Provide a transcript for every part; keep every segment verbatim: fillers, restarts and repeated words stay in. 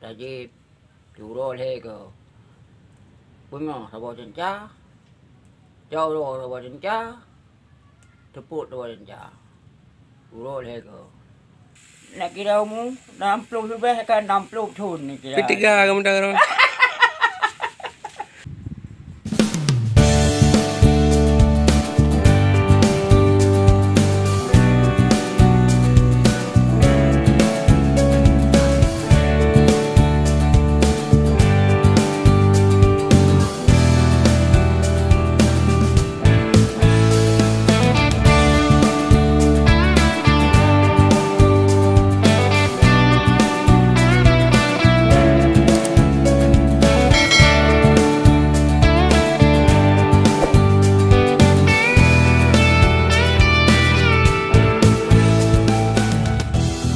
Tajib, uroe lhèe keu. Beungoh saboh ceunca, cok uroe saboh ceunca, teupot saboh ceunca. Uroe lhèe keu. Nak kira umu, enam puluh leubeh kan enam puluh thon ni kira. Ketiga kamu dengar.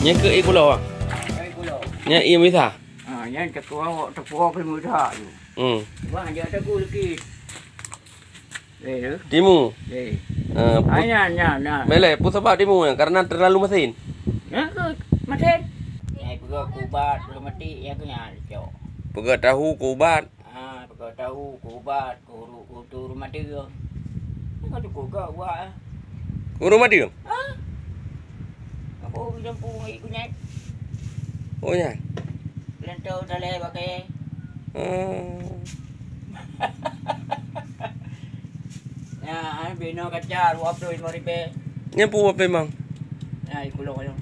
Nyan keuh ie kulo, ah? Ie kulo. Nyan ie misa. Ha, nyan teukuah, teukuah pih muda tu. Hmm. Wah, dia teguh sikit. Eh, tu. Timu. Eh. Eh, pu- Ah, nyan, nyan, nyan. Beleh, peue sabab timu nyan? Karena terlalu masin. Nyan keuh masin. Nyan peugah keu ubat rematik, nyan keuh nyan cok. Peugah tahu keu ubat. Ah, peugah tahu keu ubat, keu ureueng, keu ureueng madeung. Nyan ka cukup gak ubat, ah. Ureueng madeung? Ah. Apa ureueng jampu ngon ie kunyit? Oh, nyan. Lantau dalai pakai. Oh. Nyan, binoe kaca dua puluh lima ribèe. Nyan peue memang? Nyan, ie kulo nyoe.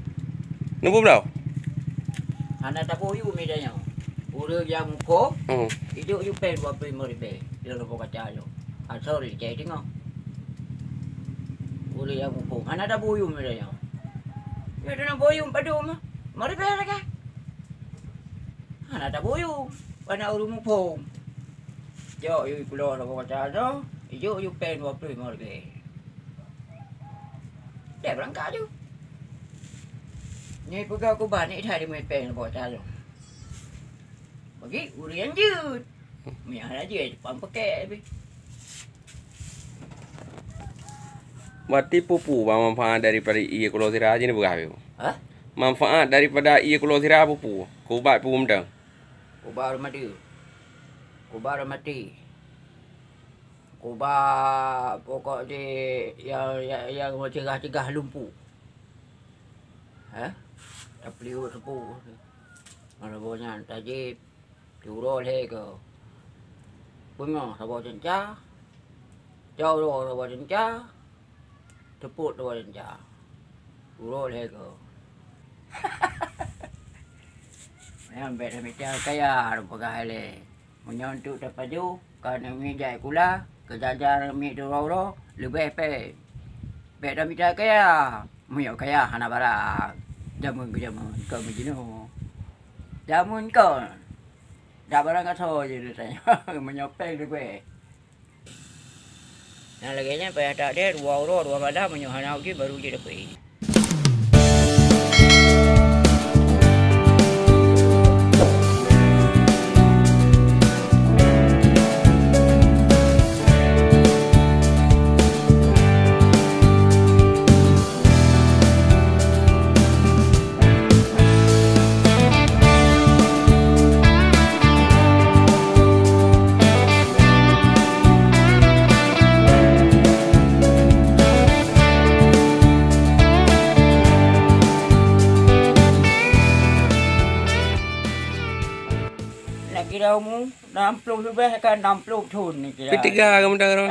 Nyan peue bloe? Hana taboh yum ida nyoe. Ureueng nyang muphom, hmm, ijok yum péng dua puluh lima ribèe. Di dalam kaca nyoe. Ah, sorry, cai teungoh. Ureueng nyang muphom. Hana taboh yum ida nyoe. Nyoe teungoh boh yum padum, lima ribèe lagèe. Hana taboh yum. Hana ureueng muphom. Jok yue kulo saboh kaca nyoe, ijok yue péng dua puluh lima ribèe. Deh beurangkat ju. Nyoe peugah keu ubat nyoe that jimeuet péng saboh kaca nyoe. Bagi ureueng nyang jeuet. Meuhana jeuet, pang pakèk pih. Berarti peue-peue bang manfaat daripada ie kulo sira jih ni peugah. Hah? Manfaat daripada ie kulo sira peue-peue? Keu ubat peue mantong? Ubat rematik. Ubat rematik. Ubat pokok di yang, yang, yang cegah-cegah lumpuh. Hah? Tapeuliwet seupôt. Mana boh nyan tajép. Uroe lhèe keu. Beungoh saboh ceunca. Cok uroe saboh ceunca. Teupot saboh ceunca. Uroe lhèe keu. Nyan bèk tamita kaya, peugah ilèe. Meunyoe untuk tapajoh, ka neumiet jai kula, keujajan miet uroe-uroe, leubeh pèng. Bèk tamita kaya, meunyoe kaya hana barang. Jameun keu jameun, kon meujinoe. Jameun kon. Dak barang asoe jih tanyoe, meunyoe pèng leubeh. Nah, lagèe nyan payah that deh, dua uroe, dua malam, meunyoe hana uji, baru jidapeuet. Nak kira umu enam puluh leubeh kan enam puluh thon ni kira. Ketiga kamu dengar.